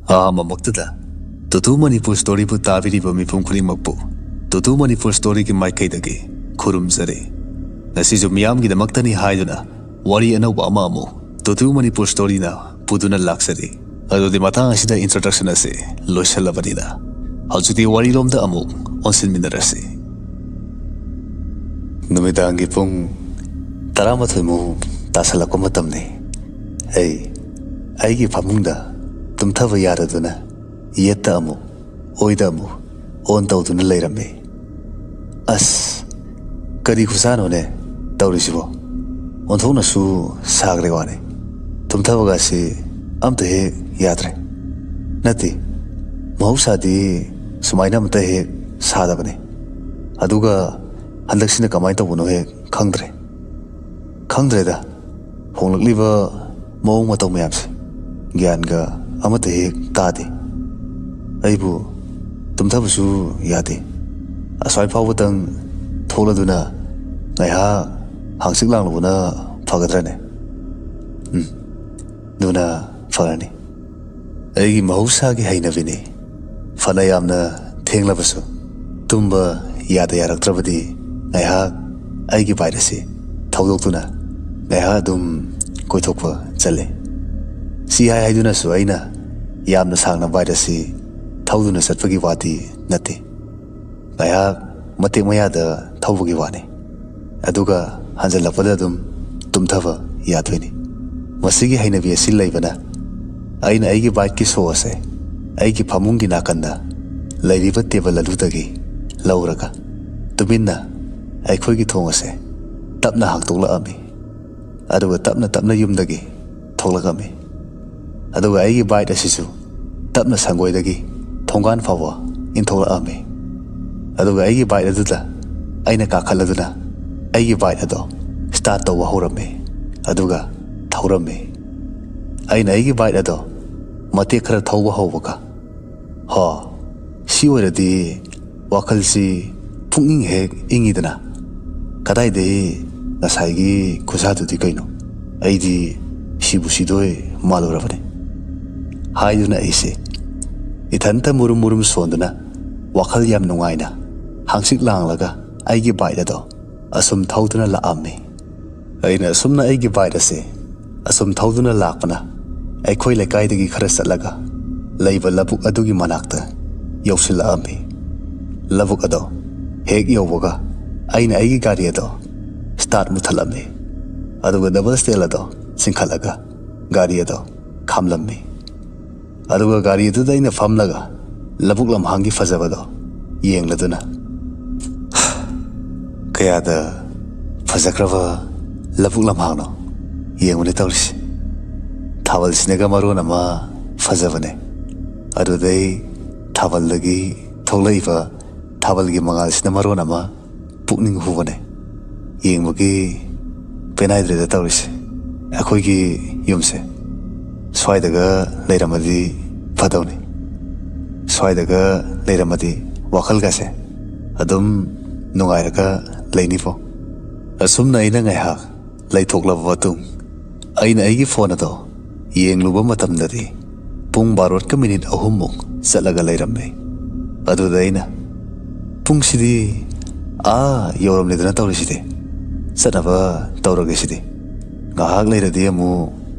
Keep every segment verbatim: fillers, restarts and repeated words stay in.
ꯑꯍꯥꯟꯕꯃꯛꯇꯗ ꯇꯨꯇꯨ ꯃꯅꯤꯄꯨꯔ ꯁ꯭ꯇꯣꯔꯤꯕꯨ ꯇꯥꯕꯤꯔꯤꯕ ꯃꯤꯄꯨꯝ ꯈꯨꯗꯤꯡꯃꯛꯄꯨ ꯇꯨꯇꯨ ꯃꯅꯤꯄꯨꯔ ꯁ꯭ꯇꯣꯔꯤꯒꯤ ꯃꯥꯏꯀꯩꯗꯒꯤ ꯈꯨꯔꯨꯝꯖꯔꯤ꯫ ꯉꯁꯤꯁꯨ ꯃꯤꯌꯥꯝꯒꯤꯗꯃꯛꯇꯅꯤ ꯍꯥꯏꯗꯨꯅ ꯋꯥꯔꯤ ꯑꯅꯧꯕ ꯑꯃ ꯑꯃꯨꯛ ꯇꯨꯇꯨ ꯃꯅꯤꯄꯨꯔ ꯁ꯭ꯇꯣꯔꯤꯅ ꯄꯨꯗꯨꯅ ꯂꯥꯛꯆꯔꯤ꯫ ꯑꯗꯨꯗꯤ ꯃꯇꯥꯡ ꯑꯁꯤꯗ introduction ꯑꯁꯤ ꯂꯣꯏꯁꯤꯜꯂꯕꯅꯤꯅ ꯍꯧꯖꯤꯛꯇꯤ ꯋꯥꯔꯤꯔꯣꯝꯗ ꯑꯃꯨꯛ ꯑꯣꯟꯁꯤꯟꯃꯤꯟꯅꯔꯁꯤ꯫ ꯅꯨꯃꯤꯗꯥꯡꯒꯤ ꯄꯨꯡ ꯇꯔꯥꯃꯥꯊꯣꯏꯃꯨꯛ ꯇꯥꯁꯜꯂꯛꯄ ꯃꯇꯝꯅꯤ꯫ ꯑꯩ ꯑꯩꯒꯤ ꯐꯃꯨꯡꯗ ꯇꯨꯝꯊꯕ ꯌꯥꯗꯗꯨꯅ ꯌꯦꯠꯇ ꯑꯃꯨꯛ ꯑꯣꯏꯗ ꯑꯃꯨꯛ ꯑꯣꯟ ꯇꯧꯗꯨꯅ ꯂꯩꯔꯝꯃꯤ꯫ ꯑꯁ, ꯀꯔꯤ ꯈꯨꯁꯥꯅꯣꯅꯦ ꯇꯧꯔꯤꯁꯤꯕꯣ? ꯑꯣꯟꯊꯣꯛꯅꯁꯨ ꯁꯥꯈ꯭ꯔꯦ ꯋꯥꯅꯤ꯫ ꯇꯨꯝꯊꯕꯒꯁꯤ ꯑꯝꯇ ꯍꯦꯛ ꯌꯥꯗ꯭ꯔꯦ꯫ ꯅꯠꯇꯦ, ꯃꯍꯧꯁꯥꯗꯤ ꯁꯨꯃꯥꯏꯅ ꯑꯝꯇ ꯍꯦꯛ ꯁꯥꯗꯕꯅꯤ꯫ ꯑꯗꯨꯒ ꯍꯟꯗꯛꯁꯤꯅ ꯀꯃꯥꯏꯅ ꯇꯧꯕꯅꯣ ꯍꯦꯛ ꯈꯪꯗ꯭ꯔꯦ꯫ ꯈꯪꯗ꯭ꯔꯦꯗ, ꯍꯣꯡꯂꯛꯂꯤꯕ ꯃꯑꯣꯡ ꯃꯇꯧ ꯃꯌꯥꯝꯁꯦ ꯒ꯭ꯌꯥꯟꯒ ꯑꯃꯠꯇ ꯍꯦꯛ ꯇꯥꯗꯦ꯫ ꯑꯩꯕꯨ ꯇꯨꯝꯊꯕꯁꯨ ꯌꯥꯗꯦ꯫ ꯑꯁ꯭ꯋꯥꯏ ꯐꯥꯎꯕꯇꯪ ꯊꯣꯛꯂꯗꯨꯅ ꯉꯥꯏꯍꯥꯛ ꯍꯪꯆꯤꯠ ꯂꯥꯡꯂꯨꯕꯅ ꯐꯒꯗ꯭ꯔꯅꯦ? ꯎꯝ, ꯑꯗꯨꯅ ꯐꯔꯅꯤ꯫ ꯑꯩꯒꯤ ꯃꯍꯧꯁꯥꯒꯤ ꯍꯩꯅꯕꯤꯅꯤ꯫ ꯐꯅ ꯌꯥꯝꯅ ꯊꯦꯡꯂꯕꯁꯨ ꯇꯨꯝꯕ ꯌꯥꯗ ꯌꯥꯔꯛꯇ꯭ꯔꯕꯗꯤ ꯉꯥꯏꯍꯥꯛ ꯑꯩꯒꯤ ꯕꯥꯏꯛ ꯑꯁꯤ ꯊꯧꯗꯣꯛꯇꯨꯅ ꯉꯥꯏꯍꯥꯛ ꯑꯗꯨꯝ ꯀꯣꯏꯊꯣꯛꯄ ꯆꯠꯂꯤ꯫ ꯁꯤ ꯍꯥꯏ ꯍꯥꯏꯗꯨꯅꯁꯨ ꯑꯩꯅ ꯌꯥꯝꯅ ꯁꯥꯡꯅ ꯕꯥꯏꯛ ꯑꯁꯤ ꯊꯧꯗꯨꯅ ꯆꯠꯄꯒꯤ ꯋꯥꯗꯤ ꯅꯠꯇꯦ꯫ ꯉꯥꯏꯍꯥꯛ ꯃꯇꯦꯛ ꯃꯌꯥꯗ ꯊꯧꯕꯒꯤ ꯋꯥꯅꯤ꯫ ꯑꯗꯨꯒ ꯍꯟꯖꯜꯂꯛꯄꯗ ꯑꯗꯨꯝ ꯇꯨꯝꯊꯕ ꯌꯥꯗꯣꯏꯅꯤ꯫ ꯃꯁꯤꯒꯤ ꯍꯩꯅꯕꯤ ꯑꯁꯤ ꯂꯩꯕꯅ ꯑꯩꯅ ꯑꯩꯒꯤ ꯕꯥꯏꯛꯀꯤ ꯁꯣ ꯑꯁꯦ ꯑꯩꯒꯤ ꯐꯃꯨꯡꯒꯤ ꯅꯥꯀꯟꯗ ꯂꯩꯔꯤꯕ ꯇꯦꯕꯜ ꯑꯗꯨꯗꯒꯤ ꯂꯧꯔꯒ ꯇꯨꯃꯤꯟꯅ ꯑꯩꯈꯣꯏꯒꯤ ꯊꯣꯡ ꯑꯁꯦ ꯇꯞꯅ ꯍꯥꯡꯇꯣꯛꯂꯛꯑꯝꯃꯤ꯫ ꯑꯗꯨꯒ ꯇꯞꯅ ꯇꯞꯅ ꯌꯨꯝꯗꯒꯤ ꯊꯣꯛꯂꯛꯑꯝꯃꯤ꯫ ꯑꯗꯨꯒ ꯑꯩꯒꯤ ꯕꯥꯏꯛ ꯑꯁꯤꯁꯨ ꯇꯞꯅ ꯁꯪꯒꯣꯏꯗꯒꯤ ꯊꯣꯡꯒꯥꯟ ꯐꯥꯎꯕ ꯏꯟꯊꯣꯛꯂꯛꯑꯝꯃꯤ꯫ ꯑꯗꯨꯒ ꯑꯩꯒꯤ ꯕꯥꯏꯛ ꯑꯗꯨꯗ ꯑꯩꯅ ꯀꯥꯈꯠꯂꯗꯨꯅ ꯑꯩꯒꯤ ꯕꯥꯏꯛ ꯑꯗꯣ ꯁ꯭ꯇꯥꯔꯠ ꯇꯧꯕ ꯍꯧꯔꯝꯃꯤ꯫ ꯑꯗꯨꯒ ꯊꯧꯔꯝꯃꯤ꯫ ꯑꯩꯅ ꯑꯩꯒꯤ ꯕꯥꯏꯛ ꯑꯗꯣ ꯃꯇꯦꯛ ꯈꯔ ꯊꯧꯕ ꯍꯧꯕꯒ, ꯍꯣ, ꯁꯤ ꯑꯣꯏꯔꯗꯤ ꯋꯥꯈꯜꯁꯤ ꯄꯨꯛꯅꯤꯡ ꯍꯦꯛ ꯏꯪꯉꯤꯗꯅ꯫ ꯀꯗꯥꯏꯗꯒꯤ ꯉꯁꯥꯏꯒꯤ ꯈꯨꯁꯥꯗꯨꯗꯤ ꯀꯩꯅꯣ? ꯑꯩꯗꯤ ꯁꯤꯕꯨ ꯁꯤꯗꯣꯏ ꯃꯥꯜꯂꯨꯔꯕꯅꯤ꯫ ꯍꯥꯏꯗꯨꯅ ꯑꯩꯁꯦ ꯏꯊꯟꯇ ꯃꯨꯔꯨꯝ ꯃꯨꯔꯨꯝ ꯁꯣꯟꯗꯨꯅ ꯋꯥꯈꯜ ꯌꯥꯝ ꯅꯨꯡꯉꯥꯏꯅ ꯍꯥꯡꯆꯤꯠ ꯂꯥꯡꯂꯒ ꯑꯩꯒꯤ ꯕꯥꯏꯛ ꯑꯗꯣ ꯑꯁꯨꯝ ꯊꯧꯗꯨꯅ ꯂꯥꯛꯑꯝꯃꯤ꯫ ꯑꯩꯅ ꯑꯁꯨꯝꯅ ꯑꯩꯒꯤ ꯕꯥꯏꯛ ꯑꯁꯦ ꯑꯁꯨꯝ ꯊꯧꯗꯨꯅ ꯂꯥꯛꯄꯅ ꯑꯩꯈꯣꯏ ꯂꯩꯀꯥꯏꯗꯒꯤ ꯈꯔ ꯆꯠꯂꯒ ꯂꯩꯕ ꯂꯧꯕꯨꯛ ꯑꯗꯨꯒꯤ ꯃꯅꯥꯛꯇ ꯌꯧꯁꯤꯜꯂꯛꯑꯝꯃꯤ꯫ ꯂꯧꯕꯨꯛ ꯑꯗꯣ ꯍꯦꯛ ꯌꯧꯕꯒ ꯑꯩꯅ ꯑꯩꯒꯤ ꯒꯥꯔꯤ ꯑꯗꯣ ꯁ꯭ꯇꯥꯔꯠ ꯃꯨꯊꯠꯂꯝꯃꯤ꯫ ꯑꯗꯨꯒ ꯗꯕꯜ ꯁ꯭ꯇꯦꯜ ꯑꯗꯣ ꯆꯤꯡꯈꯠꯂꯒ ꯒꯥꯔꯤ ꯑꯗꯣ ꯈꯥꯝꯂꯝꯃꯤ꯫ ꯑꯗꯨꯒ ꯒꯥꯔꯤ ꯑꯗꯨꯗ ꯑꯩꯅ ꯐꯝꯂꯒ ꯂꯧꯕꯨꯛ ꯂꯝꯍꯥꯡꯒꯤ ꯐꯖꯕꯗꯣ ꯌꯦꯡꯂꯗꯨꯅ, ꯀꯌꯥꯗ ꯐꯖꯈ꯭ꯔꯕ ꯂꯧꯕꯨꯛ ꯂꯝꯍꯥꯡꯅꯣ ꯌꯦꯡꯉꯨꯅꯦ ꯇꯧꯔꯤꯁꯦ꯫ ꯊꯥꯕꯜꯁꯤꯅꯒ ꯃꯔꯣꯟ ꯑꯃ ꯐꯖꯕꯅꯦ꯫ ꯑꯗꯨꯗꯩ ꯊꯥꯕꯜꯗꯒꯤ ꯊꯣꯛꯂꯛꯏꯕ ꯊꯥꯕꯜꯒꯤ ꯃꯉꯥꯜꯁꯤꯅ ꯃꯔꯣꯟ ꯑꯃ ꯄꯨꯛꯅꯤꯡ ꯍꯨꯕꯅꯦ꯫ ꯌꯦꯡꯕꯒꯤ ꯄꯦꯟꯅꯥꯏꯗ꯭ꯔꯦꯗ ꯇꯧꯔꯤꯁꯦ꯫ ꯑꯩꯈꯣꯏꯒꯤ ꯌꯨꯝꯁꯦ ꯁ꯭ꯋꯥꯏꯗꯒ ꯂꯩꯔꯝꯃꯗꯤ ꯐꯗꯧꯅꯤ꯫ ꯁ꯭ꯋꯥꯏꯗꯒ ꯂꯩꯔꯝꯃꯗꯤ ꯋꯥꯈꯜꯒꯁꯦ ꯑꯗꯨꯝ ꯅꯨꯡꯉꯥꯏꯔꯒ ꯂꯩꯅꯤꯕꯣ꯫ ꯑꯁꯨꯝꯅ ꯑꯩꯅ ꯉꯥꯏꯍꯥꯛ ꯂꯩꯊꯣꯛꯂꯕ ꯃꯇꯨꯡ, ꯑꯩꯅ ꯑꯩꯒꯤ ꯐꯣꯟ ꯑꯗꯣ ꯌꯦꯡꯂꯨꯕ ꯃꯇꯝꯗꯗꯤ ꯄꯨꯡ ꯕꯥꯔꯣꯠꯀ ꯃꯤꯅꯤꯠ ꯑꯍꯨꯝꯃꯨꯛ ꯆꯠꯂꯒ ꯂꯩꯔꯝꯃꯦ꯫ ꯑꯗꯨꯗ ꯑꯩꯅ, "ꯄꯨꯡꯁꯤꯗꯤ ꯑꯥ ꯌꯧꯔꯝꯂꯦꯗꯅ ꯇꯧꯔꯤꯁꯤꯗꯤ꯫ ꯆꯠꯅꯕ ꯇꯧꯔꯒꯦ ꯁꯤꯗꯤ꯫ ꯉꯥꯏꯍꯥꯛ ꯂꯩꯔꯗꯤ ꯑꯃꯨꯛ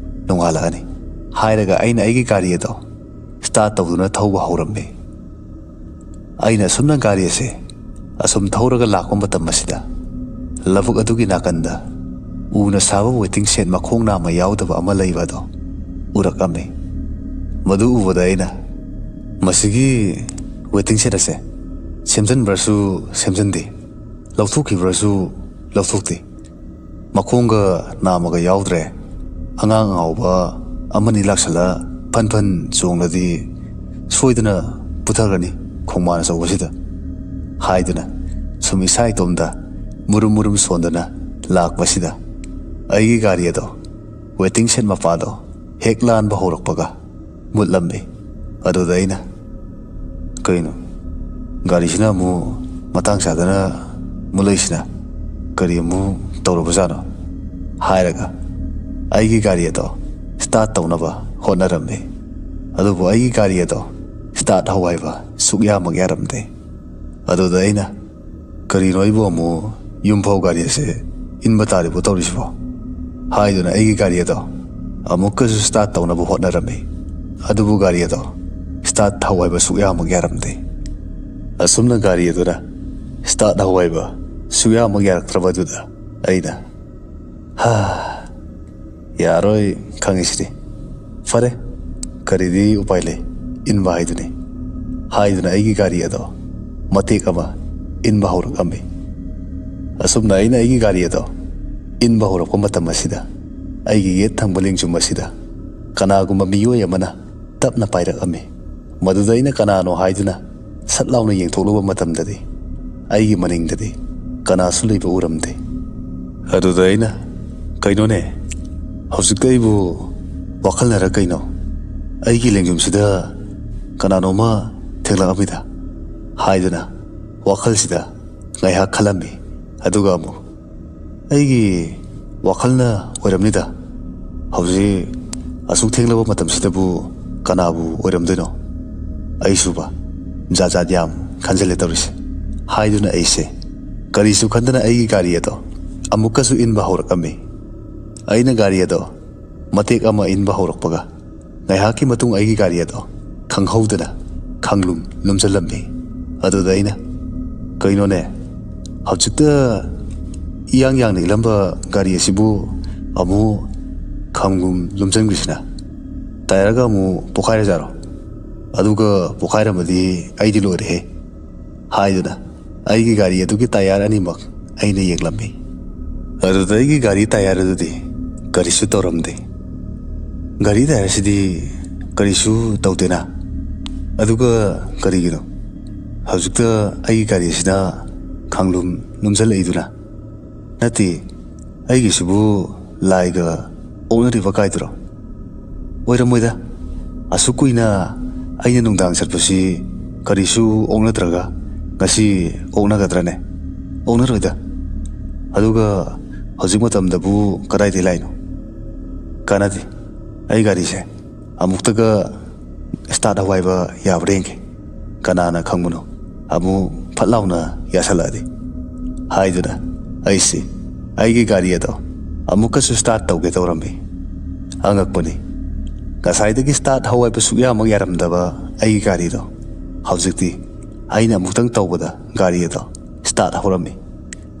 ꯅꯣꯡꯉꯥꯜꯂꯛꯑꯅꯤ" ꯍꯥꯏꯔꯒ ꯑꯩꯅ ꯑꯩꯒꯤ ꯒꯥꯔꯤ ꯑꯗꯣ ꯁ꯭ꯇꯥꯔꯠ ꯇꯧꯗꯨꯅ ꯊꯧꯕ ꯍꯧꯔꯝꯃꯤ꯫ ꯑꯩꯅ ꯑꯁꯨꯝꯅ ꯒꯥꯔꯤ ꯑꯁꯦ ꯑꯁꯨꯝ ꯊꯧꯔꯒ ꯂꯥꯛꯄ ꯃꯇꯝ ꯑꯁꯤꯗ, ꯂꯧꯕꯨꯛ ꯑꯗꯨꯒꯤ ꯅꯥꯀꯟꯗ ꯎꯅ ꯁꯥꯕ ꯋꯦꯇꯤꯡ ꯁꯦꯗ ꯃꯈꯣꯡ ꯅꯥꯝꯃ ꯌꯥꯎꯗꯕ ꯑꯃ ꯂꯩꯕ ꯑꯗꯣ ꯎꯔꯛꯑꯝꯃꯤ꯫ ꯃꯗꯨ ꯎꯕꯗ ꯑꯩꯅ, "ꯃꯁꯤꯒꯤ ꯋꯦꯇꯤꯡ ꯁꯦꯗ ꯑꯁꯦ ꯁꯦꯝꯖꯤꯟꯕ꯭ꯔꯁꯨ ꯁꯦꯝꯖꯤꯟꯗꯦ, ꯂꯧꯊꯣꯛꯈꯤꯕ꯭ꯔꯁꯨ ꯂꯧꯊꯣꯛꯇꯦ, ꯃꯈꯣꯡꯒ ꯅꯥꯝꯃꯒ ꯌꯥꯎꯗ꯭ꯔꯦ꯫ ꯑꯉꯥꯡ ꯑꯉꯥꯎꯕ ꯑꯃꯅꯤ ꯂꯥꯛꯁꯜꯂ ꯐꯟ ꯐꯟ ꯆꯣꯡꯂꯗꯤ ꯁꯣꯏꯗꯅ ꯄꯨꯊꯈ꯭ꯔꯅꯤ ꯈꯣꯡꯕꯥꯟ ꯑꯆꯧꯕꯁꯤꯗ" ꯍꯥꯏꯗꯨꯅ ꯁꯨꯝ ꯏꯁꯥ ꯏꯇꯣꯝꯇ ꯃꯨꯔꯨꯝ ꯃꯨꯔꯨꯝ ꯁꯣꯟꯗꯅ ꯂꯥꯛꯄꯁꯤꯗ, ꯑꯩꯒꯤ ꯒꯥꯔꯤ ꯑꯗꯣ ꯋꯦꯇꯤꯡ ꯁꯦꯗ ꯃꯄꯥꯗꯣ ꯍꯦꯛ ꯂꯥꯟꯕ ꯍꯧꯔꯛꯄꯒ ꯃꯨꯠꯂꯝꯃꯤ꯫ ꯑꯗꯨꯗ ꯑꯩꯅ, "ꯀꯩꯅꯣ, ꯒꯥꯔꯤꯁꯤꯅ ꯑꯃꯨꯛ ꯃꯇꯥꯡ ꯆꯥꯗꯅ ꯃꯨꯠꯂꯛꯏꯁꯤꯅ? ꯀꯔꯤ ꯑꯃꯨꯛ ꯇꯧꯔꯕꯖꯥꯠꯅꯣ?" ꯍꯥꯏꯔꯒ ꯑꯩꯒꯤ ꯒꯥꯔꯤ ꯑꯗꯣ ꯁ꯭ꯇꯥꯔꯠ ꯇꯧꯅꯕ ꯍꯣꯠꯅꯔꯝꯃꯤ꯫ ꯑꯗꯨꯕꯨ ꯑꯩꯒꯤ ꯒꯥꯔꯤ ꯑꯗꯣ ꯁ꯭ꯇꯥꯔꯠ ꯍꯧ ꯍꯥꯏꯕ ꯁꯨꯛꯌꯥꯃꯛ ꯌꯥꯔꯝꯗꯦ꯫ ꯑꯗꯨꯗ ꯑꯩꯅ, "ꯀꯔꯤꯅꯣ, ꯑꯩꯕꯨ ꯑꯃꯨꯛ ꯌꯨꯝꯐꯥꯎ ꯒꯥꯔꯤ ꯑꯁꯦ ꯏꯟꯕ ꯇꯥꯔꯤꯕꯣ ꯇꯧꯔꯤꯁꯤꯕꯣ?" ꯍꯥꯏꯗꯨꯅ ꯑꯩꯒꯤ ꯒꯥꯔꯤ ꯑꯗꯣ ꯑꯃꯨꯛꯀꯁꯨ ꯁ꯭ꯇꯥꯔꯠ ꯇꯧꯅꯕ ꯍꯣꯠꯅꯔꯝꯃꯤ꯫ ꯑꯗꯨꯕꯨ ꯒꯥꯔꯤ ꯑꯗꯣ ꯁ꯭ꯇꯥꯔꯠ ꯊꯧ ꯍꯥꯏꯕ ꯁꯨꯛꯌꯥꯃꯛ ꯌꯥꯔꯝꯗꯦ꯫ ꯑꯁꯨꯝꯅ ꯒꯥꯔꯤ ꯑꯗꯨꯅ ꯁ꯭ꯇꯥꯔꯠ ꯊꯧ ꯍꯥꯏꯕ ꯁꯨꯛꯌꯥꯃꯛ ꯌꯥꯔꯛꯇ꯭ꯔꯕ ꯑꯗꯨꯗ ꯑꯩꯅ, "ꯍꯥ, ꯌꯥꯔꯣꯏ ꯈꯪꯉꯤꯁꯤꯗꯤ꯫ ꯐꯔꯦ, ꯀꯔꯤꯗꯤ ꯎꯄꯥꯏ ꯂꯩ, ꯏꯟꯕ ꯍꯥꯏꯗꯨꯅꯤ" ꯍꯥꯏꯗꯨꯅ ꯑꯩꯒꯤ ꯒꯥꯔꯤ ꯑꯗꯣ ꯃꯇꯦꯛ ꯑꯃ ꯏꯟꯕ ꯍꯧꯔꯛꯂꯝꯃꯤ꯫ ꯑꯁꯨꯝꯅ ꯑꯩꯅ ꯑꯩꯒꯤ ꯒꯥꯔꯤ ꯑꯗꯣ ꯏꯟꯕ ꯍꯧꯔꯛꯄ ꯃꯇꯝ ꯑꯁꯤꯗ, ꯑꯩꯒꯤ ꯌꯦꯠ ꯊꯪꯕ ꯂꯦꯡꯖꯨꯝ ꯑꯁꯤꯗ ꯀꯅꯥꯒꯨꯝꯕ ꯃꯤꯑꯣꯏ ꯑꯃꯅ ꯇꯞꯅ ꯄꯥꯏꯔꯛꯂꯝꯃꯤ꯫ ꯃꯗꯨꯗ ꯑꯩꯅ ꯀꯅꯥꯅꯣ ꯍꯥꯏꯗꯨꯅ ꯁꯠ ꯂꯥꯎꯅ ꯌꯦꯡꯊꯣꯛꯂꯨꯕ ꯃꯇꯝꯗꯗꯤ, ꯑꯩꯒꯤ ꯃꯅꯤꯡꯗꯗꯤ ꯀꯅꯥꯁꯨ ꯂꯩꯕ ꯎꯔꯝꯗꯦ꯫ ꯑꯗꯨꯗ ꯑꯩꯅ, "ꯀꯩꯅꯣꯅꯦ, ꯍꯧꯖꯤꯛꯇ ꯑꯩꯕꯨ ꯋꯥꯈꯜꯅꯔ ꯀꯩꯅꯣ, ꯑꯩꯒꯤ ꯂꯦꯡꯖꯨꯝꯁꯤꯗ ꯀꯅꯥꯅꯣꯃ ꯊꯦꯡꯂꯛꯂꯝꯃꯤꯗ" ꯍꯥꯏꯗꯨꯅ ꯋꯥꯈꯜꯁꯤꯗ ꯉꯥꯏꯍꯥꯛ ꯈꯜꯂꯝꯃꯤ꯫ ꯑꯗꯨꯒ ꯑꯃꯨꯛ, "ꯑꯩꯒꯤ ꯋꯥꯈꯜꯅ ꯑꯣꯏꯔꯝꯅꯤꯗ꯫ ꯍꯧꯖꯤꯛ ꯑꯁꯨꯛ ꯊꯦꯡꯂꯕ ꯃꯇꯝꯁꯤꯗꯕꯨ ꯀꯅꯥꯕꯨ ꯑꯣꯏꯔꯝꯗꯣꯏꯅꯣ? ꯑꯩꯁꯨꯕ ꯖꯥꯠ ꯖꯥꯠ ꯌꯥꯝ ꯈꯟꯖꯤꯜꯂꯦ ꯇꯧꯔꯤꯁꯦ" ꯍꯥꯏꯗꯨꯅ ꯑꯩꯁꯦ ꯀꯔꯤꯁꯨ ꯈꯟꯗꯅ ꯑꯩꯒꯤ ꯒꯥꯔꯤ ꯑꯗꯣ ꯑꯃꯨꯛꯀꯁꯨ ꯏꯟꯕ ꯍꯧꯔꯛꯂꯝꯃꯤ꯫ ꯑꯩꯅ ꯒꯥꯔꯤ ꯑꯗꯣ ꯃꯇꯦꯛ ꯑꯃ ꯏꯟꯕ ꯍꯧꯔꯛꯄꯒ, ꯉꯥꯏꯍꯥꯛꯀꯤ ꯃꯇꯨꯡ ꯑꯩꯒꯤ ꯒꯥꯔꯤ ꯑꯗꯣ ꯈꯪꯍꯧꯗꯅ ꯈꯥꯡꯂꯨꯝ ꯂꯨꯝꯁꯤꯜꯂꯝꯃꯤ꯫ ꯑꯗꯨꯗ ꯑꯩꯅ, "ꯀꯩꯅꯣꯅꯦ, ꯍꯧꯖꯤꯛꯇ ꯏꯌꯥꯡ ꯌꯥꯡꯅ ꯏꯜꯂꯝꯕ ꯒꯥꯔꯤ ꯑꯁꯤꯕꯨ ꯑꯃꯨꯛ ꯈꯥꯡꯂꯨꯝ ꯂꯨꯝꯁꯤꯟꯈ꯭ꯔꯤꯁꯤꯅ? ꯇꯥꯌꯔꯒ ꯑꯃꯨꯛ ꯄꯣꯈꯥꯏꯔꯖꯥꯔꯣ? ꯑꯗꯨꯒ ꯄꯣꯈꯥꯏꯔꯝꯃꯗꯤ ꯑꯩꯗꯤ ꯂꯣꯏꯔꯦꯍꯦ" ꯍꯥꯏꯗꯨꯅ ꯑꯩꯒꯤ ꯒꯥꯔꯤ ꯑꯗꯨꯒꯤ ꯇꯥꯌꯔ ꯑꯅꯤꯃꯛ ꯑꯩꯅ ꯌꯦꯡꯂꯝꯃꯤ꯫ ꯑꯗꯨꯗ ꯑꯩꯒꯤ ꯒꯥꯔꯤ ꯇꯥꯌꯔ ꯑꯗꯨꯗꯤ ꯀꯔꯤꯁꯨ ꯇꯧꯔꯝꯗꯦ꯫ ꯒꯥꯔꯤ ꯇꯥꯌꯔꯁꯤꯗꯤ ꯀꯔꯤꯁꯨ ꯇꯧꯗꯦꯅ꯫ ꯑꯗꯨꯒ ꯀꯔꯤꯒꯤꯅꯣ ꯍꯧꯖꯤꯛꯇ ꯑꯩꯒꯤ ꯒꯥꯔꯤꯁꯤꯅ ꯈꯥꯡꯂꯨꯝ ꯂꯨꯝꯁꯤꯜꯂꯛꯏꯗꯨꯅ? ꯅꯠꯇꯦ, ꯑꯩꯒꯤꯁꯤꯕꯨ ꯂꯥꯏꯒ ꯑꯣꯛꯅꯔꯤꯕ ꯀꯥꯏꯗꯨꯔꯣ? ꯑꯣꯏꯔꯝꯃꯣꯏꯗ꯫ ꯑꯁꯨꯛ ꯀꯨꯏꯅ ꯑꯩꯅ ꯅꯨꯡꯗꯥꯡ ꯆꯠꯄꯁꯤ ꯀꯔꯤꯁꯨ ꯑꯣꯛꯅꯗ꯭ꯔꯒ ꯉꯁꯤ ꯑꯣꯛꯅꯒꯗ꯭ꯔꯅꯦ? ꯑꯣꯛꯅꯔꯣꯏꯗ꯫ ꯑꯗꯨꯒ ꯍꯧꯖꯤꯛ ꯃꯇꯝꯗꯕꯨ ꯀꯗꯥꯏꯗꯒꯤ ꯂꯥꯛꯏꯅꯣ? ꯀꯥꯟꯅꯗꯦ꯫ ꯑꯩ ꯒꯥꯔꯤꯁꯦ ꯑꯃꯨꯛꯇꯒ ꯁ꯭ꯇꯥꯔꯠ ꯍꯧ ꯍꯥꯏꯕ ꯌꯥꯕ꯭ꯔꯥ ꯌꯦꯡꯒꯦ, ꯀꯅꯥꯅ ꯈꯪꯕꯅꯣ ꯑꯃꯨꯛ ꯐꯠ ꯂꯥꯎꯅ ꯌꯥꯁꯜꯂꯛꯑꯗꯤ" ꯍꯥꯏꯗꯨꯅ ꯑꯩꯁꯤ ꯑꯩꯒꯤ ꯒꯥꯔꯤ ꯑꯗꯣ ꯑꯃꯨꯛꯀꯁꯨ ꯁ꯭ꯇꯥꯔꯠ ꯇꯧꯒꯦ ꯇꯧꯔꯝꯃꯤ꯫ ꯑꯉꯛꯄꯅꯤ, ꯉꯁꯥꯏꯗꯒꯤ ꯁ꯭ꯇꯥꯔꯠ ꯍꯧ ꯍꯥꯏꯕ ꯁꯨꯛꯌꯥꯃꯛ ꯌꯥꯔꯝꯗꯕ ꯑꯩꯒꯤ ꯒꯥꯔꯤꯗꯣ ꯍꯧꯖꯤꯛꯇꯤ ꯑꯩꯅ ꯑꯃꯨꯛꯇꯪ ꯇꯧꯕꯗ ꯒꯥꯔꯤ ꯑꯗꯣ ꯁ꯭ꯇꯥꯔꯠ ꯍꯧꯔꯝꯃꯤ꯫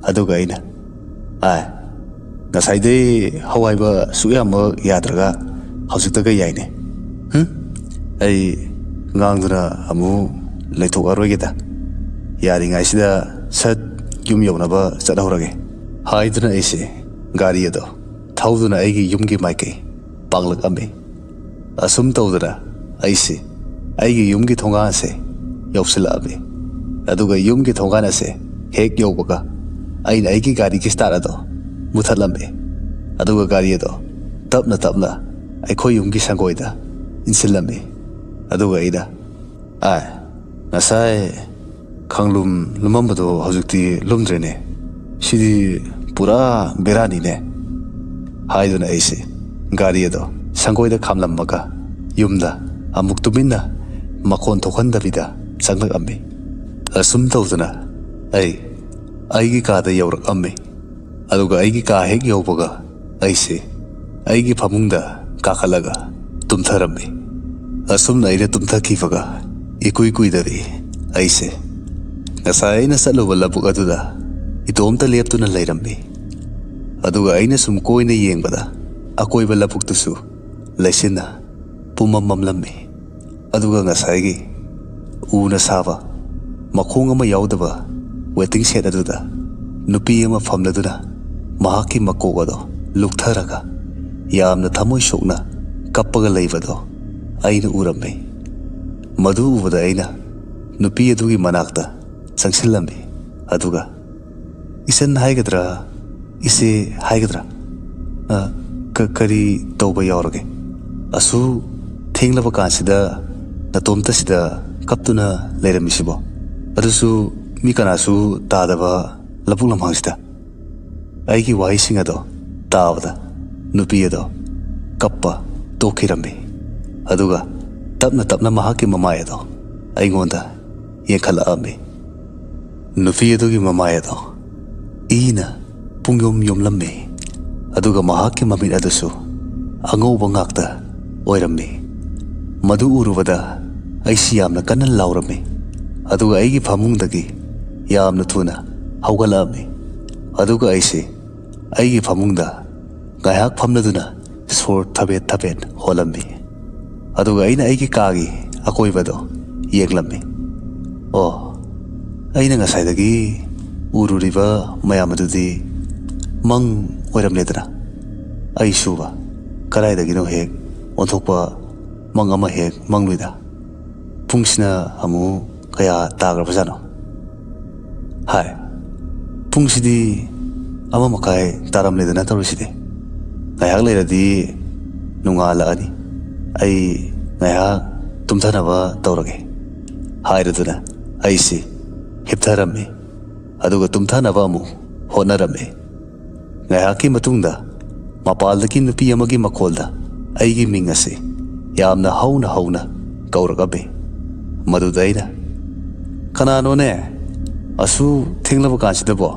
ꯑꯗꯨꯒ ꯑꯩꯅ, "ꯑꯥꯏ, ꯉꯁꯥꯏꯗꯩ ꯍꯧ ꯍꯥꯏꯕ ꯁꯨꯛꯌꯥꯃꯛ ꯌꯥꯗ꯭ꯔꯒ ꯍꯧꯖꯤꯛꯇꯒ ꯌꯥꯏꯅꯦ꯫ ꯍꯨꯝ, ꯑꯩ ꯉꯥꯡꯗꯨꯅ ꯑꯃꯨꯛ ꯂꯩꯊꯣꯛꯑꯔꯣꯏꯒꯦꯗ꯫ ꯌꯥꯔꯤꯉꯩꯁꯤꯗ ꯁꯠ ꯌꯨꯝ ꯌꯧꯅꯕ ꯆꯠꯍꯧꯔꯒꯦ" ꯍꯥꯏꯗꯨꯅ ꯑꯩꯁꯦ ꯒꯥꯔꯤ ꯑꯗꯣ ꯊꯧꯗꯨꯅ ꯑꯩꯒꯤ ꯌꯨꯝꯒꯤ ꯃꯥꯏꯀꯩ ꯄꯥꯡꯂꯛꯑꯝꯃꯤ꯫ ꯑꯁꯨꯝ ꯇꯧꯗꯅ ꯑꯩꯁꯦ ꯑꯩꯒꯤ ꯌꯨꯝꯒꯤ ꯊꯣꯡꯒꯥꯟ ꯑꯁꯦ ꯌꯧꯁꯤꯜꯂꯛꯑꯝꯃꯤ꯫ ꯑꯗꯨꯒ ꯌꯨꯝꯒꯤ ꯊꯣꯡꯒꯥꯟ ꯑꯁꯦ ꯍꯦꯛ ꯌꯧꯕꯒ ꯑꯩꯅ ꯑꯩꯒꯤ ꯒꯥꯔꯤꯒꯤ ꯁ꯭ꯇꯥꯔꯠ ꯑꯗꯣ ꯃꯨꯊꯠꯂꯝꯃꯤ꯫ ꯑꯗꯨꯒ ꯒꯥꯔꯤ ꯑꯗꯣ ꯇꯞꯅ ꯇꯞꯅ ꯑꯩꯈꯣꯏ ꯌꯨꯝꯒꯤ ꯁꯪꯒꯣꯏꯗ ꯏꯟꯁꯤꯜꯂꯝꯃꯤ꯫ ꯑꯗꯨꯒ ꯑꯩꯅ, "ꯑꯥꯏ, ꯉꯁꯥꯏ ꯈꯪꯂꯨꯝ ꯂꯨꯝꯃꯝꯕꯗꯣ ꯍꯧꯖꯤꯛꯇꯤ ꯂꯨꯝꯗ꯭ꯔꯦꯅꯦ꯫ ꯁꯤꯗꯤ ꯄꯨꯔꯥ ꯕꯦꯔꯥꯅꯤꯅꯦ" ꯍꯥꯏꯗꯨꯅ ꯑꯩꯁꯦ ꯒꯥꯔꯤ ꯑꯗꯣ ꯁꯪꯒꯣꯏꯗ ꯈꯥꯝꯂꯝꯃꯒ ꯌꯨꯝꯗ ꯑꯃꯨꯛ ꯇꯨꯃꯤꯟꯅ ꯃꯈꯣꯟ ꯊꯣꯛꯍꯟꯗꯕꯤꯗ ꯆꯪꯂꯛꯑꯝꯃꯤ꯫ ꯑꯁꯨꯝ ꯇꯧꯗꯅ ꯑꯩ ꯑꯩꯒꯤ ꯀꯥꯗ ꯌꯧꯔꯛꯑꯝꯃꯤ꯫ ꯑꯗꯨꯒ ꯑꯩꯒꯤ ꯀꯥ ꯍꯦꯛ ꯌꯧꯕꯒ ꯑꯩꯁꯦ ꯑꯩꯒꯤ ꯐꯃꯨꯡꯗ ꯀꯥꯈꯠꯂꯒ ꯇꯨꯝꯊꯔꯝꯃꯤ꯫ ꯑꯁꯨꯝꯅ ꯑꯩꯅ ꯇꯨꯝꯊꯈꯤꯕꯒ ꯏꯀꯨꯏ ꯀꯨꯏꯗꯕꯤ ꯑꯩꯁꯦ ꯉꯁꯥꯏ ꯑꯩꯅ ꯆꯠꯂꯨꯕ ꯂꯧꯕꯨꯛ ꯑꯗꯨꯗ ꯏꯇꯣꯝꯇ ꯂꯦꯞꯇꯨꯅ ꯂꯩꯔꯝꯃꯤ꯫ ꯑꯗꯨꯒ ꯑꯩꯅ ꯁꯨꯝ ꯀꯣꯏꯅ ꯌꯦꯡꯕꯗ ꯑꯀꯣꯏꯕ ꯂꯧꯕꯨꯛꯇꯨꯁꯨ ꯂꯩꯆꯤꯟꯅ ꯄꯨꯝꯃꯝ ꯃꯝꯂꯝꯃꯤ꯫ ꯑꯗꯨꯒ ꯉꯁꯥꯏꯒꯤ ꯎꯅ ꯁꯥꯕ ꯃꯈꯣꯡ ꯑꯃ ꯌꯥꯎꯗꯕ ꯋꯦꯇꯤꯡ ꯁꯦꯠ ꯑꯗꯨꯗ ꯅꯨꯄꯤ ꯑꯃ ꯐꯝꯂꯗꯨꯅ ꯃꯍꯥꯛꯀꯤ ꯃꯀꯣꯛ ꯑꯗꯣ ꯂꯨꯛꯊꯔꯒ ꯌꯥꯝꯅ ꯊꯃꯣꯏ ꯁꯣꯛꯅ ꯀꯞꯄꯒ ꯂꯩꯕꯗꯣ ꯑꯩꯅ ꯎꯔꯝꯃꯤ꯫ ꯃꯗꯨ ꯎꯕꯗ ꯑꯩꯅ ꯅꯨꯄꯤ ꯑꯗꯨꯒꯤ ꯃꯅꯥꯛꯇ ꯆꯪꯁꯤꯜꯂꯝꯃꯤ꯫ ꯑꯗꯨꯒ "ꯏꯆꯟ ꯍꯥꯏꯒꯗ꯭ꯔꯥ, ꯏꯆꯦ ꯍꯥꯏꯒꯗ꯭ꯔꯥ, ꯑ, ꯀ-, ꯀꯔꯤ ꯇꯧꯕ ꯌꯥꯎꯔꯒꯦ? ꯑꯁꯨꯛ ꯊꯦꯡꯂꯕ ꯀꯥꯟꯁꯤꯗ ꯅꯇꯣꯝꯇ ꯁꯤꯗ ꯀꯞꯇꯨꯅ ꯂꯩꯔꯝꯃꯤꯁꯤꯕꯣ? ꯑꯗꯨꯁꯨ ꯃꯤ ꯀꯅꯥꯁꯨ ꯇꯥꯗꯕ ꯂꯧꯕꯨꯛ ꯂꯝꯍꯥꯡꯁꯤꯗ?" ꯑꯩꯒꯤ ꯋꯥꯍꯩꯁꯤꯡ ꯑꯗꯣ ꯇꯥꯕꯗ ꯅꯨꯄꯤ ꯑꯗꯣ ꯀꯞꯄ ꯇꯣꯛꯈꯤꯔꯝꯃꯤ꯫ ꯑꯗꯨꯒ ꯇꯞꯅ ꯇꯞꯅ ꯃꯍꯥꯛꯀꯤ ꯃꯃꯥꯏ ꯑꯗꯣ ꯑꯩꯉꯣꯟꯗ ꯌꯦꯡꯈꯠꯂꯛꯑꯝꯃꯤ꯫ ꯅꯨꯄꯤ ꯑꯗꯨꯒꯤ ꯃꯃꯥꯏ ꯑꯗꯣ ꯏꯅ ꯄꯨꯡꯌꯣꯝ ꯌꯣꯝꯂꯝꯃꯤ, ꯑꯗꯨꯒ ꯃꯍꯥꯛꯀꯤ ꯃꯃꯤꯠ ꯑꯗꯨꯁꯨ ꯑꯉꯧꯕ ꯉꯥꯛꯇ ꯑꯣꯏꯔꯝꯃꯤ꯫ ꯃꯗꯨ ꯎꯔꯨꯕꯗ ꯑꯩꯁꯤ ꯌꯥꯝꯅ ꯀꯟꯅ ꯂꯥꯎꯔꯝꯃꯤ, ꯑꯗꯨꯒ ꯑꯩꯒꯤ ꯐꯃꯨꯡꯗꯒꯤ ꯌꯥꯝꯅ ꯊꯨꯅ ꯍꯧꯒꯠꯂꯛꯑꯝꯃꯤ꯫ ꯑꯗꯨꯒ ꯑꯩꯁꯤ ꯑꯩꯒꯤ ꯐꯃꯨꯡꯗ ꯉꯥꯏꯍꯥꯛ ꯐꯝꯂꯗꯨꯅ ꯁꯣꯔ ꯊꯕꯦꯠ ꯊꯕꯦꯠ ꯍꯣꯜꯂꯝꯃꯤ꯫ ꯑꯗꯨꯒ ꯑꯩꯅ ꯑꯩꯒꯤ ꯀꯥꯒꯤ ꯑꯀꯣꯏꯕꯗꯣ ꯌꯦꯡꯂꯝꯃꯤ꯫ ꯑꯣ, ꯑꯩꯅ ꯉꯁꯥꯏꯗꯒꯤ ꯎꯔꯨꯔꯤꯕ ꯃꯌꯥꯝ ꯑꯗꯨꯗꯤ ꯃꯪ ꯑꯣꯏꯔꯝꯂꯦꯗꯅ꯫ ꯑꯩꯁꯨꯕ ꯀꯗꯥꯏꯗꯒꯤꯅꯣ ꯍꯦꯛ ꯑꯣꯟꯊꯣꯛꯄ ꯃꯪ ꯑꯃ ꯍꯦꯛ ꯃꯪꯂꯨꯏꯗ꯫ ꯄꯨꯡꯁꯤꯅ ꯑꯃꯨꯛ ꯀꯌꯥ ꯇꯥꯈ꯭ꯔꯕꯖꯥꯠꯅꯣ? ꯍꯥꯏ, ꯄꯨꯡꯁꯤꯗꯤ ꯑꯃ ꯃꯈꯥꯏ ꯇꯥꯔꯝꯂꯦꯗꯅ ꯇꯧꯔꯤꯁꯤꯗꯤ꯫ ꯉꯥꯏꯍꯥꯛ ꯂꯩꯔꯗꯤ ꯅꯣꯡꯉꯥꯜꯂꯛꯑꯅꯤ꯫ ꯑꯩ ꯉꯥꯏꯍꯥꯛ ꯇꯨꯝꯊꯅꯕ ꯇꯧꯔꯒꯦ ꯍꯥꯏꯔꯗꯨꯅ ꯑꯩꯁꯤ ꯍꯤꯞꯊꯔꯝꯃꯤ, ꯑꯗꯨꯒ ꯇꯨꯝꯊꯅꯕ ꯑꯃꯨꯛ ꯍꯣꯠꯅꯔꯝꯃꯤ꯫ ꯉꯥꯏꯍꯥꯛꯀꯤ ꯃꯇꯨꯡꯗ ꯃꯄꯥꯜꯗꯒꯤ ꯅꯨꯄꯤ ꯑꯃꯒꯤ ꯃꯈꯣꯜꯗ ꯑꯩꯒꯤ ꯃꯤꯡ ꯑꯁꯤ ꯌꯥꯝꯅ ꯍꯧꯅ ꯍꯧꯅ ꯀꯧꯔꯛꯑꯝꯃꯤ꯫ ꯃꯗꯨꯗ ꯑꯩꯅ, "ꯀꯅꯥꯅꯣꯅꯦ ꯑꯁꯨꯛ ꯊꯦꯡꯂꯕ ꯀꯥꯟꯁꯤꯗꯕꯣ?"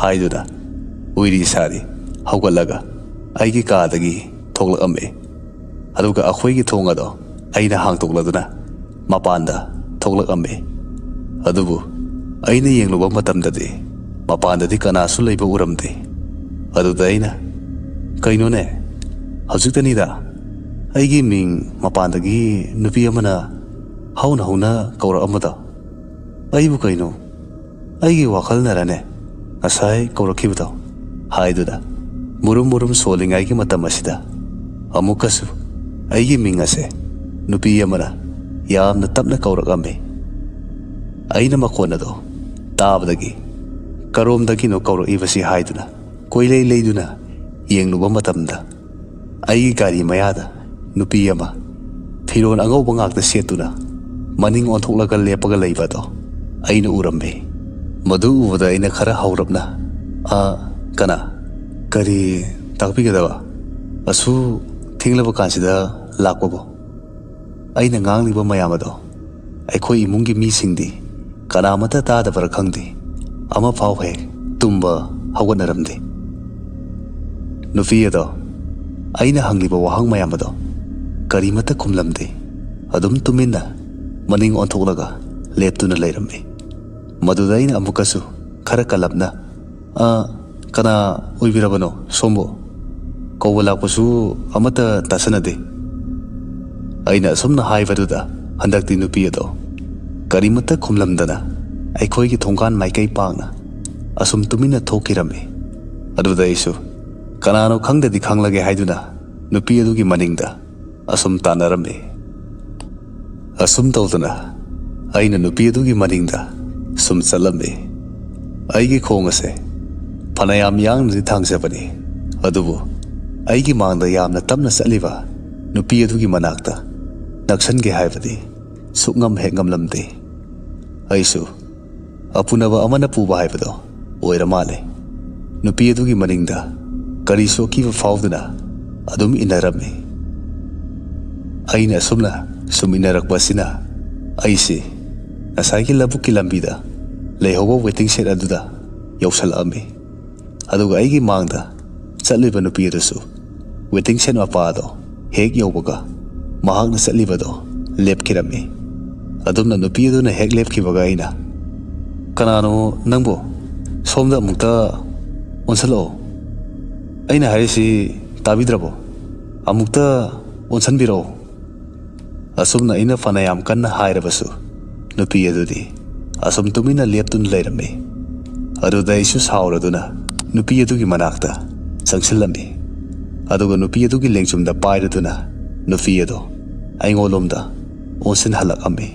ꯍꯥꯏꯗꯨꯅ ꯎꯏꯔꯤ ꯁꯥꯔꯤ ꯍꯧꯒꯠꯂꯒ ꯑꯩꯒꯤ ꯀꯥꯗꯒꯤ ꯊꯣꯛꯂꯛꯑꯝꯃꯤ꯫ ꯑꯗꯨꯒ ꯑꯩꯈꯣꯏꯒꯤ ꯊꯣꯡ ꯑꯗꯣ ꯑꯩꯅ ꯍꯥꯡꯗꯣꯛꯂꯗꯨꯅ ꯃꯄꯥꯟꯗ ꯊꯣꯛꯂꯛꯑꯝꯃꯤ꯫ ꯑꯗꯨꯕꯨ ꯑꯩꯅ ꯌꯦꯡꯂꯨꯕ ꯃꯇꯝꯗꯗꯤ ꯃꯄꯥꯟꯗꯗꯤ ꯀꯅꯥꯁꯨ ꯂꯩꯕ ꯎꯔꯝꯗꯦ꯫ ꯑꯗꯨꯗ ꯑꯩꯅ, "ꯀꯩꯅꯣꯅꯦ, ꯍꯧꯖꯤꯛꯇꯅꯤꯗ ꯑꯩꯒꯤ ꯃꯤꯡ ꯃꯄꯥꯟꯗꯒꯤ ꯅꯨꯄꯤ ꯑꯃꯅ ꯍꯧꯅ ꯍꯧꯅ ꯀꯧꯔꯛꯑꯝꯕꯗꯣ꯫ ꯑꯩꯕꯨ ꯀꯩꯅꯣ, ꯑꯩꯒꯤ ꯋꯥꯈꯜꯅꯔꯅꯦ ꯉꯁꯥꯏ ꯀꯧꯔꯛꯈꯤꯕꯗꯣ?" ꯍꯥꯏꯗꯨꯅ ꯃꯨꯔꯨꯝ ꯃꯨꯔꯨꯝ ꯁꯣꯜꯂꯤꯉꯩꯒꯤ ꯃꯇꯝ ꯑꯁꯤꯗ ꯑꯃꯨꯛꯀꯁꯨ ꯑꯩꯒꯤ ꯃꯤꯡ ꯑꯁꯦ ꯅꯨꯄꯤ ꯑꯃꯅ ꯌꯥꯝꯅ ꯇꯞꯅ ꯀꯧꯔꯛꯂꯝꯃꯤ꯫ ꯑꯩꯅ ꯃꯈꯣꯟ ꯑꯗꯣ ꯇꯥꯕꯗꯒꯤ ꯀꯔꯣꯝꯗꯒꯤꯅꯣ ꯀꯧꯔꯛꯏꯕꯁꯤ ꯍꯥꯏꯗꯨꯅ ꯀꯣꯏꯂꯩ ꯂꯩꯗꯨꯅ ꯌꯦꯡꯂꯨꯕ ꯃꯇꯝꯗ ꯑꯩꯒꯤ ꯒꯥꯔꯤ ꯃꯌꯥꯗ ꯅꯨꯄꯤ ꯑꯃ ꯐꯤꯔꯣꯜ ꯑꯉꯧꯕ ꯉꯥꯛꯇ ꯁꯦꯠꯇꯨꯅ ꯃꯅꯤꯡ ꯑꯣꯟꯊꯣꯛꯂꯒ ꯂꯦꯞꯄꯒ ꯂꯩꯕ ꯑꯗꯣ ꯑꯩꯅ ꯎꯔꯝꯃꯤ꯫ ꯃꯗꯨ ꯎꯕꯗ ꯑꯩꯅ ꯈꯔ ꯍꯧꯔꯞꯅ, "ꯑ, ꯀꯅꯥ? ꯀꯔꯤ ꯇꯥꯛꯄꯤꯒꯗꯕ? ꯑꯁꯨꯛ ꯊꯦꯡꯂꯕ ꯀꯥꯟꯁꯤꯗ ꯂꯥꯛꯄꯕꯨ?" ꯑꯩꯅ ꯉꯥꯡꯂꯤꯕ ꯃꯌꯥꯝ ꯑꯗꯣ ꯑꯩꯈꯣꯏ ꯏꯃꯨꯡꯒꯤ ꯃꯤꯁꯤꯡꯗꯤ ꯀꯅꯥꯃꯠꯇ ꯇꯥꯗꯕꯔꯥ ꯈꯪꯗꯦ, ꯑꯃꯐꯥꯎ ꯍꯦꯛ ꯇꯨꯝꯕ ꯍꯧꯒꯠꯅꯔꯝꯗꯦ꯫ ꯅꯨꯄꯤ ꯑꯗꯣ ꯑꯩꯅ ꯍꯪꯂꯤꯕ ꯋꯥꯍꯪ ꯃꯌꯥꯝ ꯑꯗꯣ ꯀꯔꯤꯃꯠꯇ ꯈꯨꯝꯂꯝꯗꯦ꯫ ꯑꯗꯨꯝ ꯇꯨꯃꯤꯟꯅ ꯃꯅꯤꯡ ꯑꯣꯟꯊꯣꯛꯂꯒ ꯂꯦꯞꯇꯨꯅ ꯂꯩꯔꯝꯃꯤ꯫ ꯃꯗꯨꯗ ꯑꯩꯅ ꯑꯃꯨꯛꯀꯁꯨ ꯈꯔ ꯀꯜꯂꯞꯅ, "ꯑ, ꯀꯅꯥ ꯑꯣꯏꯕꯤꯔꯕꯅꯣ ꯁꯣꯝꯕꯨ? ꯀꯧꯕ ꯂꯥꯛꯄꯁꯨ ꯑꯃꯠꯇ ꯇꯥꯁꯟꯅꯗꯦ꯫" ꯑꯩꯅ ꯑꯁꯨꯝꯅ ꯍꯥꯏꯕꯗꯨꯗ ꯍꯟꯗꯛꯇꯤ ꯅꯨꯄꯤ ꯑꯗꯣ ꯀꯔꯤꯃꯠꯇ ꯈꯨꯝꯂꯝꯗꯅ ꯑꯩꯈꯣꯏꯒꯤ ꯊꯣꯡꯒꯥꯟ ꯃꯥꯏꯀꯩ ꯄꯥꯡꯅ ꯑꯁꯨꯝ ꯇꯨꯃꯤꯟꯅ ꯊꯣꯛꯈꯤꯔꯝꯃꯤ꯫ ꯑꯗꯨꯗ ꯑꯩꯁꯨ ꯀꯅꯥꯅꯣ ꯈꯪꯗꯗꯤ ꯈꯪꯂꯒꯦ ꯍꯥꯏꯗꯨꯅ ꯅꯨꯄꯤ ꯑꯗꯨꯒꯤ ꯃꯅꯤꯡꯗ ꯑꯁꯨꯝ ꯇꯥꯟꯅꯔꯝꯃꯤ꯫ ꯑꯁꯨꯝ ꯇꯧꯗꯅ ꯑꯩꯅ ꯅꯨꯄꯤ ꯑꯗꯨꯒꯤ ꯃꯅꯤꯡꯗ ꯁꯨꯝ ꯆꯠꯂꯝꯃꯤ꯫ ꯑꯩꯒꯤ ꯈꯣꯡ ꯑꯁꯦ ꯐꯅꯌꯥꯝ ꯌꯥꯡꯅꯗꯤ ꯊꯥꯡꯖꯕꯅꯤ, ꯑꯗꯨꯕꯨ ꯑꯩꯒꯤ ꯃꯥꯡꯗ ꯌꯥꯝꯅ ꯇꯞꯅ ꯆꯠꯂꯤꯕ ꯅꯨꯄꯤ ꯑꯗꯨꯒꯤ ꯃꯅꯥꯛꯇ ꯅꯛꯁꯟꯒꯦ ꯍꯥꯏꯕꯗꯤ ꯁꯨꯛꯉꯝ ꯍꯦꯛ ꯉꯝꯂꯝꯗꯦ꯫ ꯑꯩꯁꯨ ꯑꯄꯨꯅꯕ ꯑꯃꯅ ꯄꯨꯕ ꯍꯥꯏꯕꯗꯣ ꯑꯣꯏꯔ ꯃꯥꯜꯂꯦ꯫ ꯅꯨꯄꯤ ꯑꯗꯨꯒꯤ ꯃꯅꯤꯡꯗ ꯀꯔꯤꯁꯨ ꯑꯀꯤꯕ ꯐꯥꯎꯗꯅ ꯑꯗꯨꯝ ꯏꯟꯅꯔꯝꯃꯤ꯫ ꯑꯩꯅ ꯑꯁꯨꯝꯅ ꯁꯨꯝ ꯏꯟꯅꯔꯛꯄ ꯑꯁꯤꯅ ꯑꯩꯁꯤ ꯉꯁꯥꯏꯒꯤ ꯂꯧꯕꯨꯛꯀꯤ ꯂꯝꯕꯤꯗ ꯂꯩꯍꯧꯕ ꯋꯦꯇꯤꯡ ꯁꯦꯗ ꯑꯗꯨꯗ ꯌꯧꯁꯜꯂꯛꯑꯝꯃꯤ꯫ ꯑꯗꯨꯒ ꯑꯩꯒꯤ ꯃꯥꯡꯗ ꯆꯠꯂꯤꯕ ꯅꯨꯄꯤ ꯑꯗꯨꯁꯨ ꯋꯦꯇꯤꯡ ꯁꯦꯗ ꯃꯄꯥ ꯑꯗꯣ ꯍꯦꯛ ꯌꯧꯕꯒ ꯃꯍꯥꯛꯅ ꯆꯠꯂꯤꯕꯗꯣ ꯂꯦꯞꯈꯤꯔꯝꯃꯤ꯫ ꯑꯗꯨꯝꯅ ꯅꯨꯄꯤ ꯑꯗꯨꯅ ꯍꯦꯛ ꯂꯦꯞꯈꯤꯕꯒ ꯑꯩꯅ, "ꯀꯅꯥꯅꯣ ꯅꯪꯕꯨ? ꯁꯣꯝꯗ ꯑꯃꯨꯛꯇ ꯑꯣꯟꯁꯤꯜꯂꯛꯑꯣ꯫ ꯑꯩꯅ ꯍꯥꯏꯔꯤꯁꯤ ꯇꯥꯕꯤꯗ꯭ꯔꯕꯣ? ꯑꯃꯨꯛꯇ ꯑꯣꯟꯁꯤꯟꯕꯤꯔꯛꯑꯣ꯫" ꯑꯁꯨꯝꯅ ꯑꯩꯅ ꯐꯅꯌꯥꯝ ꯀꯟꯅ ꯍꯥꯏꯔꯕꯁꯨ ꯅꯨꯄꯤ ꯑꯗꯨꯗꯤ ꯑꯁꯨꯝ ꯇꯨꯃꯤꯟꯅ ꯂꯦꯞꯇꯨꯅ ꯂꯩꯔꯝꯃꯤ꯫ ꯑꯗꯨꯗ ꯑꯩꯁꯨ ꯁꯥꯎꯔꯗꯨꯅ ꯅꯨꯄꯤ ꯑꯗꯨꯒꯤ ꯃꯅꯥꯛꯇ ꯆꯪꯁꯤꯜꯂꯝꯃꯤ꯫ ꯑꯗꯨꯒ ꯅꯨꯄꯤ ꯑꯗꯨꯒꯤ ꯂꯦꯡꯖꯨꯝꯗ ꯄꯥꯏꯔꯗꯨꯅ ꯅꯨꯄꯤ ꯑꯗꯣ ꯑꯩꯉꯣꯟꯂꯣꯝꯗ ꯑꯣꯟꯁꯤꯟꯍꯜꯂꯛꯑꯝꯃꯤ꯫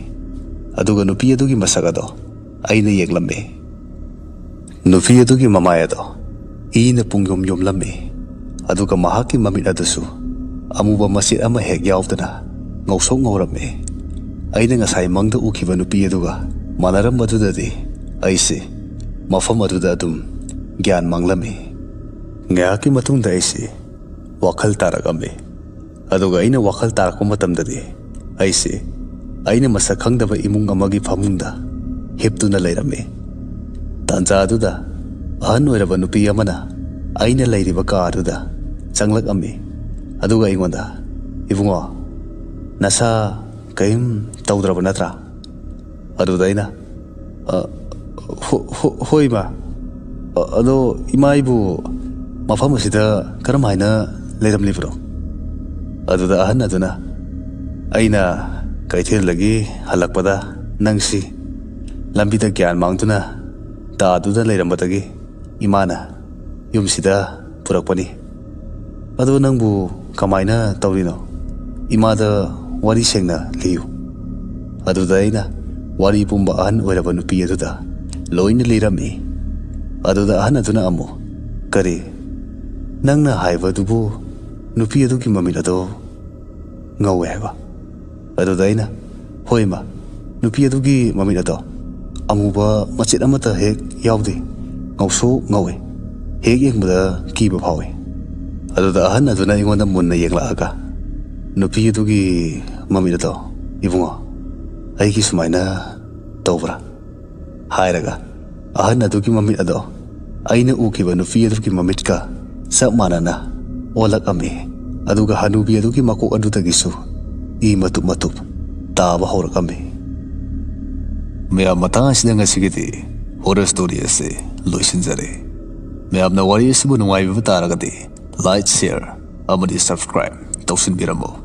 ꯑꯗꯨꯒ ꯅꯨꯄꯤ ꯑꯗꯨꯒꯤ ꯃꯁꯛ ꯑꯗꯣ ꯑꯩꯅ ꯌꯦꯡꯂꯝꯃꯤ꯫ ꯅꯨꯄꯤ ꯑꯗꯨꯒꯤ ꯃꯃꯥꯏ ꯑꯗꯣ ꯏꯅ ꯄꯨꯡꯌꯣꯝ ꯌꯣꯝꯂꯝꯃꯤ꯫ ꯑꯗꯨꯒ ꯃꯍꯥꯛꯀꯤ ꯃꯃꯤꯠ ꯑꯗꯨꯁꯨ ꯑꯃꯨꯕ ꯃꯆꯦꯠ ꯑꯃ ꯍꯦꯛ ꯌꯥꯎꯗꯅ ꯉꯧꯁꯣꯛ ꯉꯧꯔꯝꯃꯤ꯫ ꯑꯩꯅ ꯉꯁꯥꯏ ꯃꯪꯗ ꯎꯈꯤꯕ ꯅꯨꯄꯤ ꯑꯗꯨꯒ ꯃꯥꯟꯅꯔꯝꯕꯗꯨꯗꯗꯤ ꯑꯩꯁꯦ ꯃꯐꯝ ꯑꯗꯨꯗ ꯑꯗꯨꯝ ꯒ꯭ꯌꯥꯟ ꯃꯥꯡꯂꯝꯃꯤ꯫ ꯉꯥꯏꯍꯥꯛꯀꯤ ꯃꯇꯨꯡꯗ ꯑꯩꯁꯦ ꯋꯥꯈꯜ ꯇꯥꯔꯛꯑꯝꯃꯤ꯫ ꯑꯗꯨꯒ ꯑꯩꯅ ꯋꯥꯈꯜ ꯇꯥꯔꯛꯄ ꯃꯇꯝꯗꯗꯤ ꯑꯩꯁꯦ ꯑꯩꯅ ꯃꯁꯛ ꯈꯪꯗꯕ ꯏꯃꯨꯡ ꯑꯃꯒꯤ ꯐꯃꯨꯡꯗ ꯍꯤꯞꯇꯨꯅ ꯂꯩꯔꯝꯃꯤ꯫ ꯇꯥꯟꯖꯥ ꯑꯗꯨꯗ ꯑꯍꯟ ꯑꯣꯏꯔꯕ ꯅꯨꯄꯤ ꯑꯃꯅ ꯑꯩꯅ ꯂꯩꯔꯤꯕ ꯀꯥ ꯑꯗꯨꯗ ꯆꯪꯂꯛꯑꯝꯃꯤ꯫ ꯑꯗꯨꯒ ꯑꯩꯉꯣꯟꯗ, "ꯏꯕꯨꯡꯉꯣ, ꯅꯁꯥ ꯀꯔꯤꯝ ꯇꯧꯗ꯭ꯔꯕ ꯅꯠꯇ꯭ꯔꯥ?" ꯑꯗꯨꯗ ꯑꯩꯅ, "ꯑ, ꯍꯣ-, ꯍꯣ-, ꯍꯣꯏ, ꯏꯃꯥ꯫ ꯑ, ꯑꯗꯣ ꯏꯃꯥ ꯑꯩꯕꯨ ꯃꯐꯝ ꯑꯁꯤꯗ ꯀꯔꯝ ꯍꯥꯏꯅ ꯂꯩꯔꯝꯂꯤꯕꯅꯣ?" ꯑꯗꯨꯗ ꯑꯍꯟ ꯑꯗꯨꯅ, "ꯑꯩꯅ ꯀꯩꯊꯦꯜꯗꯒꯤ ꯍꯜꯂꯛꯄꯗ ꯅꯪꯁꯤ ꯂꯝꯕꯤꯗ ꯒ꯭ꯌꯥꯟ ꯃꯥꯡꯗꯨꯅ ꯇꯥꯗꯨꯅ ꯂꯩꯔꯝꯕꯗꯒꯤ ꯏꯃꯥꯅ ꯌꯨꯝꯁꯤꯗ ꯄꯨꯔꯛꯄꯅꯤ꯫ ꯑꯗꯣ ꯅꯪꯕꯨ ꯀꯃꯥꯏꯅ ꯇꯧꯔꯤꯅꯣ? ꯏꯃꯥꯗ ꯋꯥꯔꯤ ꯁꯦꯡꯅ ꯂꯤꯌꯨ꯫" ꯑꯗꯨꯗ ꯑꯩꯅ ꯋꯥꯔꯤ ꯄꯨꯝꯕ ꯑꯍꯟ ꯑꯣꯏꯔꯕ ꯅꯨꯄꯤ ꯑꯗꯨꯗ ꯂꯣꯏꯅ ꯂꯤꯔꯝꯃꯤ꯫ ꯑꯗꯨꯗ ꯑꯍꯟ ꯑꯗꯨꯅ ꯑꯃꯨꯛ, "ꯀꯔꯤ? ꯅꯪꯅ ꯍꯥꯏꯕꯗꯨꯕꯨ ꯅꯨꯄꯤ ꯑꯗꯨꯒꯤ ꯃꯃꯤꯠ ꯑꯗꯣ ꯉꯧꯋꯦ ꯍꯥꯏꯕ?" ꯑꯗꯨꯗ ꯑꯩꯅ, "ꯍꯣꯏ, ꯏꯃꯥ, ꯅꯨꯄꯤ ꯑꯗꯨꯒꯤ ꯃꯃꯤꯠ ꯑꯗꯣ ꯑꯃꯨꯕ ꯃꯆꯦꯠ ꯑꯃꯠꯇ ꯍꯦꯛ ꯌꯥꯎꯗꯦ, ꯉꯧꯁꯨ ꯉꯧꯋꯦ, ꯍꯦꯛ ꯌꯦꯡꯕꯗ ꯀꯤꯕ ꯐꯥꯎꯋꯦ꯫" ꯑꯗꯨꯗ ꯑꯍꯟ ꯑꯗꯨꯅ ꯑꯩꯉꯣꯟꯗ ꯃꯨꯟꯅ ꯌꯦꯡꯂꯛꯑꯒ, "ꯅꯨꯄꯤ ꯑꯗꯨꯒꯤ ꯃꯃꯤꯠ ꯑꯗꯣ, ꯏꯕꯨꯡꯉꯣ, ꯑꯩꯒꯤ ꯁꯨꯃꯥꯏꯅ ꯇꯧꯕ꯭ꯔꯥ?" ꯍꯥꯏꯔꯒ ꯑꯍꯟ ꯑꯗꯨꯒꯤ ꯃꯃꯤꯠ ꯑꯗꯣ ꯑꯩꯅ ꯎꯈꯤꯕ ꯅꯨꯄꯤ ꯑꯗꯨꯒꯤ ꯃꯃꯤꯠꯀ ꯆꯞ ꯃꯥꯟꯅꯅ ꯑꯣꯜꯂꯛꯑꯝꯃꯤ꯫ ꯑꯗꯨꯒ ꯍꯅꯨꯕꯤ ꯑꯗꯨꯒꯤ ꯃꯀꯣꯛ ꯑꯗꯨꯗꯒꯤꯁꯨ ꯏ ꯃꯇꯨꯞ ꯃꯇꯨꯞ ꯇꯥꯕ ꯍꯧꯔꯛꯑꯝꯃꯤ꯫ ꯃꯌꯥꯝ, ꯃꯇꯥꯡ ꯑꯁꯤꯗ ꯉꯁꯤꯒꯤꯗꯤ ꯍꯣꯔꯔ ꯁ꯭ꯇꯣꯔꯤ ꯑꯁꯤ ꯂꯣꯏꯁꯤꯟꯖꯔꯦ꯫ ꯃꯌꯥꯝꯅ ꯋꯥꯔꯤ ꯑꯁꯤꯕꯨ ꯅꯨꯡꯉꯥꯏꯕꯤꯕ ꯇꯥꯔꯒꯗꯤ ꯂꯥꯏꯛ, ꯁꯤꯌꯔ ꯑꯃꯗꯤ ꯁꯕꯁꯀ꯭ꯔꯥꯏꯕ ꯇꯧꯁꯤꯟꯕꯤꯔꯝꯃꯨ꯫